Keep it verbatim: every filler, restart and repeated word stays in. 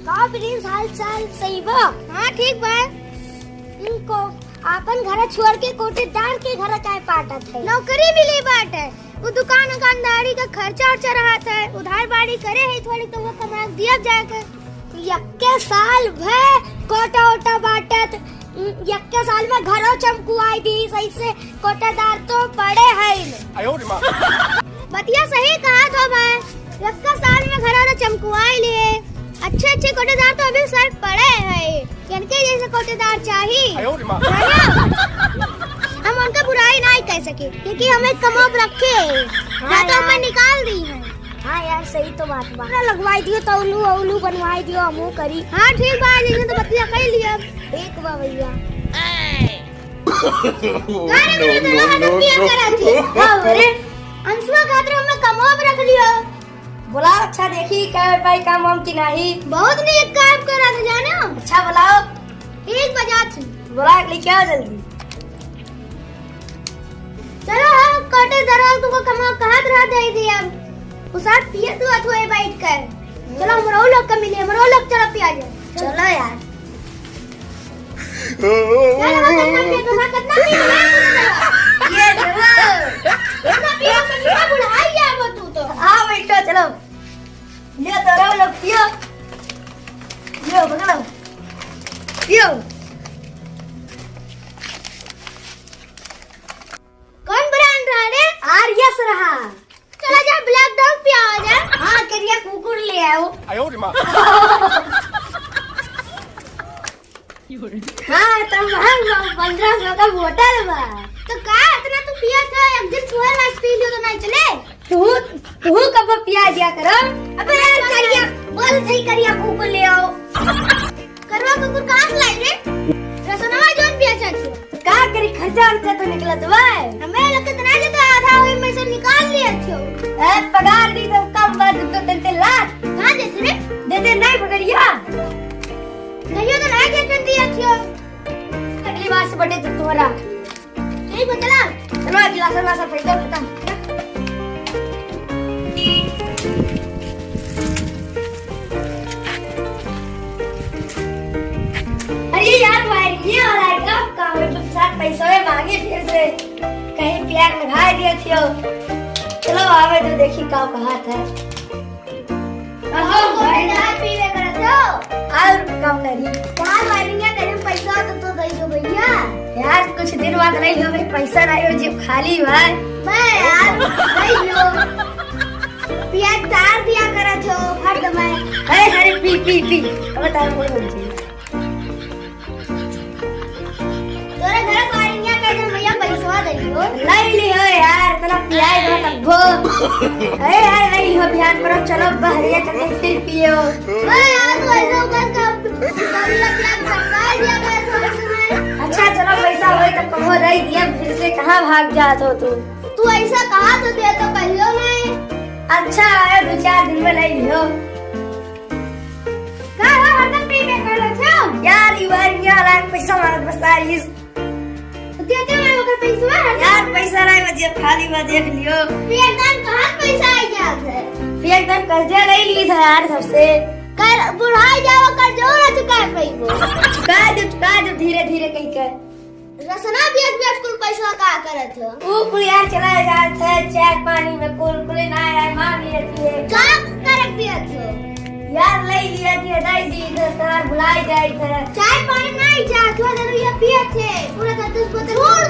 का प्रिंस, हाल चाल सही बा? हाँ, ठीक बा। इनको आपन घर छोड़ के कोटेदार के घर काहे पाटत है? नौकरी मिली बाटे। वो दुकान उकानदारी का खर्चा उर्चा रहत है, उधार बाड़ी करे है थोड़ी, तो वो कमा के दिया जाए के। यक्के साल भर कोटा ओटा बाटत, यक्के साल में घरो चमकुआई दी, सही से कोटेदार तो पड़े है। बतिया सही कहत हो भाई, यक्का साल में घरवा चमकुआई लिए, अच्छे अच्छे कोटेदार तो अभी सर पड़े हैं, इनके जैसे कोटेदार चाहिए। आयो रे माँ। जानो? हम उनका बुराई नहीं कह सके, क्योंकि हमें कमाब रखे हैं, ना तो हमें निकाल दी है। हाँ यार, सही तो बात बा। ना लगवाई दियो, तौलू औलू बनवाई दियो, हमहू करी। हाँ ठीक बा, जैसे तो बतिया कह लिया। ठीक बा भैया। का रे, मेरे दोनों हाथ पियर करा थी। हाँ रे, अंशुआ खातिर हमें कमाब रख लियो। बोला, अच्छा देखी का भाई काम वाम की नाही। बहुत नीक काम करा था जानो। अच्छा बोलाओ। ठीक बजा थी। बोला, लेके आओ जल्दी। चलो, हम काटे दराल तुमको कमा कहाँ रहा दे दिया। उसार पिए तू अथुए बैठ कर। चलो, हमरो लोग का मिले, हमरो लोग चलो पिया जाए। चलो यार। चलो, कितना पिए, कितना पिए, कितना पिए, कितना पिए, कितना बुढ़ाई है वो तू तो। हाँ, बैठो, चलो। ले तो रहो लोग, पियो। पियो, पकड़ो। पियो। कौन ब्रांड रहा रे? आर एस रहा। चला जा, ब्लैक डॉग पिया हो जा। हाँ, करिया कुकुर ले आओ। आयो रे माँ। हाँ, तो महंग बा, पन्द्रह सौ का बोतल बा। तो का इतना तू पिया था, एक दिन सुबह नाच पी लियो तो नहीं चले? तू, तू कब पिया दिया करो? अबे यार, करिया, बोल सही, करिया कुकुर ले आओ। करवा कुकुर कहाँ से लाई रे? रसनवा जोन पिया चाहती हो। का करी, खर्चा उर्चा तो निकलत बा। हमें लगत ना जे तो आधा होई में से निकाल लिया थियो। ए, पगार दी तो कम बा, दो तीन तीन लाख। कहाँ देते रे? देते नहीं पकड़िया। कहियो तो नहीं देते दिया थियो। अगली बार से बटे तो तुम्हारा। यही बतला। चलो, गिलास में सब पैसा खत्म। अरे यार, वायरिंग वाला है, कब काम है? तुम साथ पैसा में मांगे फिर से, कहीं प्यार लगा दिया थियो। चलो, आवे तो देखी का कहा था। अहो, भाई। चाय पीवे करत हो? और का करी? यार, वायरिंग करे में पैसा तो, तो दे दो भैया। यार, कुछ दिन बाद नहीं हो भाई, पैसा नहीं हो, जेब खाली बा। मैं यार, नहीं हो। पिया तार दिया करत हो, हर दम। अरे, अरे, पी, पी, पी। अब तार बोल बन जी। तोरे घर वारिंगा के जन भैया पैसवा दे दियो। नहीं लियो यार, इतना पियाए दो तब्बो। अरे यार, नहीं लियो, ध्यान करो, चलो बहरिया चल के फिर पियो। अरे यार, तू ऐसा उधर का, तभी लग गया, धक्का दिया गया थोड़े समय। अच्छा, चलो, पैसा होई तो कहो, रही दिया, फिर से कहाँ भाग जात हो तू? तू ऐसा कहा तो दे तो कहियो नहीं। अच्छा, आयो दो चार दिन में नहीं लियो। का हो, हरदम पी के कर रहे हो? यार, ई बार ये वाला पैसा मांगत बस आ रही। तो देते ना ओकर पैसवा हर यार, पैसा नहीं बा, जेब खाली बा, देख लियो। तू एकदम कहाँ पैसा आ जात है? तू एकदम कर्जा ले ली था यार सबसे। कर, बुढ़ाई जाओ, कर्जो ना चुका पाइबो। चुका दे, चुका दे, धीरे धीरे कहीं के। रसना बियाज बियाज कुल पैसा का करत हो? ऊ कुल यार चला जात है, चाय पानी में कुल, कुल ना आए, मांग लेती है। का करत बियाज हो? यार, ले लिया थी, दे दी, इधर तार भुलाई जाए थे। चाय पानी नहीं चाहत हो, जरूर ये पिए थे। पूरा दस दस बोतल। झूठ